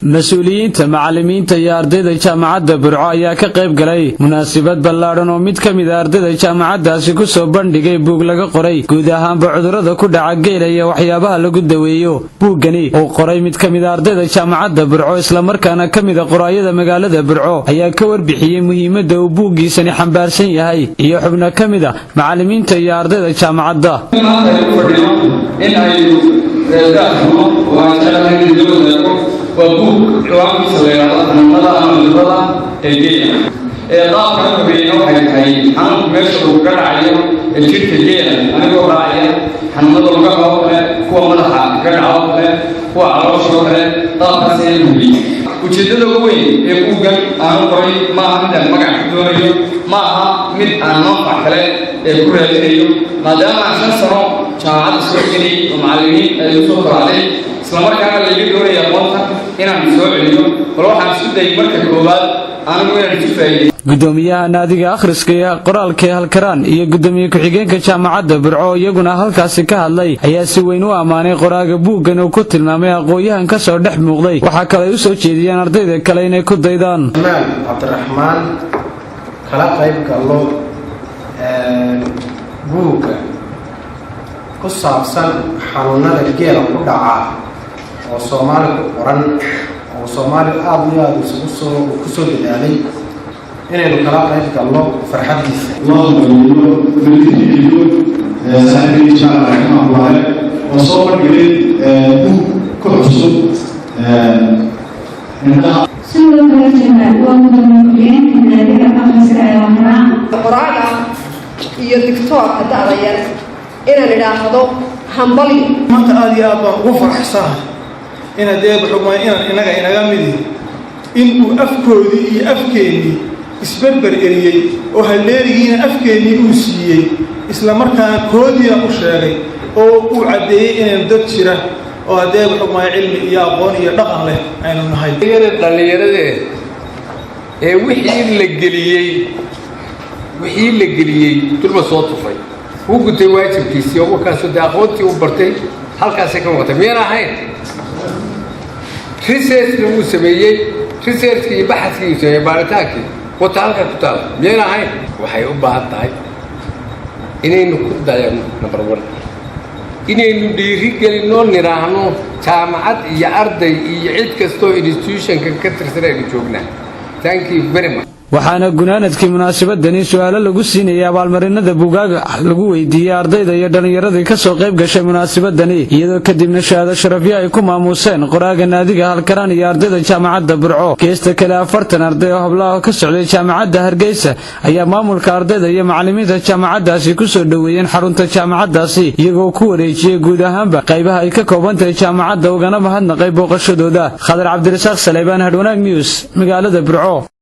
Mas-uuliyiinta, macallimiinta iyo ardayda Jaamacadda Burco ayaa ka qayb galay munaasabad ballaadhan oo mid ka mid a ardayda jaamacaddaasi ku soo bandhigay buug laga qoray guud ahaanba cudurrada ku dhaca geela iyo waxyaabaha lagu daweeyo. Buuggani uu qoray mid ka mid a ardayda Jaamacadda Burco, islamarkaana ka mid a qoraayada magaalada Burco, ayaa ka warbixiyey muhiimadda uu buuggiisani xambaarsan yahay iyo xubno ka mid a macallimiinta iyo ardayda jaamacadda. In aynu daafurno oo aan jeclahay in loo wadaago waa buug ciwaankiisa la yidhaahdo "Xanuunada ama Cudurrada ee Geela". Ee qaabka hubeyna waxay tahay xanuunku meesha uu ka dhacayo ee jidhka geela, anigoo raacaya xanuunada lugaha oo kale, kuwa madaxa ka dhaca oo kale, kuwa caloosha oo kale, qaabkaas ayaan hubiyey. Ujeeddada ugu weyn ee buuggan aanu qoray ma aha mid aan magac ku doonayo, ma aha mid aan manfac kale ee ku raadinayo, maadaama aan 5 sano jaamacadda soo geliyey oo macallimiin ay u soo koracday, islamarkaana layga doonaya aqoonta inaan soo celiyo. Bal waxaan isku dayay marka koowaad anigu inaan isu faa'iiday. Gudoomiyaha naadiga akhriska iyo qoraalka ee Halkaraan iyo gudoomiye ku-xigeenka Jaamacadda Burco oo iyaguna halkaasi ka hadlay ayaa si weyn u ammaanay qoraaga buuggan uu ku tilmaamay aqoon-yahan ka soo dhex muuqday. Waxaa kale ay u soo jeediyeen ardayda kale inay ku daydaan. Jamaal Cabdiraxmaan kala qayb gallo buugga ku saabsan xanuunada geela ku dhaca oo Soomaali ku qoran, oo Soomaali aada iyo aada isugu soo ku soo dadaalay, inaynu kala qayb gallo farxaddiisa. Loo hambalyeeyo, la dhiirigeliyo saaxiibkii Jamaal Cabdiraxmaan Buwaale oo soo bandhigay buug ku cusub indhaha. Sidoo kale, Jamaal waa gudoomiye ku-xigeenka naadiga akhriska ee Halkaraan. Qoraaga iyo digtoorka da'da yar inaan idhaahdo hambalyo. Maanta aada iyo aad baan ugu faraxsanahay inaad eeba xugmay inaan inaga inaga midi in uu afkoodii iyo afkeennii isberber eriyey oo halleerigiina afkeennii uu siiyey, isla markaana koodiina u sheegay oo uu caddeeyey inaynu dad jira oo haddeeba xugmaya cilmi iyo aqoon iyo dhaqan leh aynu nahay. Dhallinyaradee ee wixii la geliyey durba soo tufay, wuu gutay waajibkiisii oo markaasuu dee aqoontii u bartay halkaasay ka muuqatay, miyaan ahayn? Researchna wuu sameeyey, researchkii iyo baxaskii uu sameeyey, baaritaankii wata halkaa ku taala, miyaan ahayn? Waxay u baahan tahay inaynu ku dayano, number one, inaynu dhiiri gelinoo nidhaahno jaamacad iyo arday iyo cid kastoo institutionka ka tirsan aynu joognaa. Thank you very much. Waxaana gunaanadkii munaasabadani su-aalo lagu siinayay abaalmarinada buugaaga lagu weydiiyey ardayda iyo dhallinyaradii ka soo qayb gashay munaasabadani, iyadoo kadibna shahaado sharafyo ay ku maamuuseen qoraaga naadiga Halkaraan iyo ardayda Jaamacadda Burco. Geesta kale, 40 arday oo hablaha ka socday Jaamacadda Hargeysa ayaa maamulka ardayda iyo macallimiinta jaamacaddaasi ku soo dhoweeyeen xarunta jaamacaddaasi, iyagoo ku wareejiyey guud ahaanba qaybaha ay ka kooban tahay jaamacadda, ugana mahadnaqay booqashadooda. Khadar Cabdirasaaq Saleybaan, Hadhwanaag News, magaalada Burco.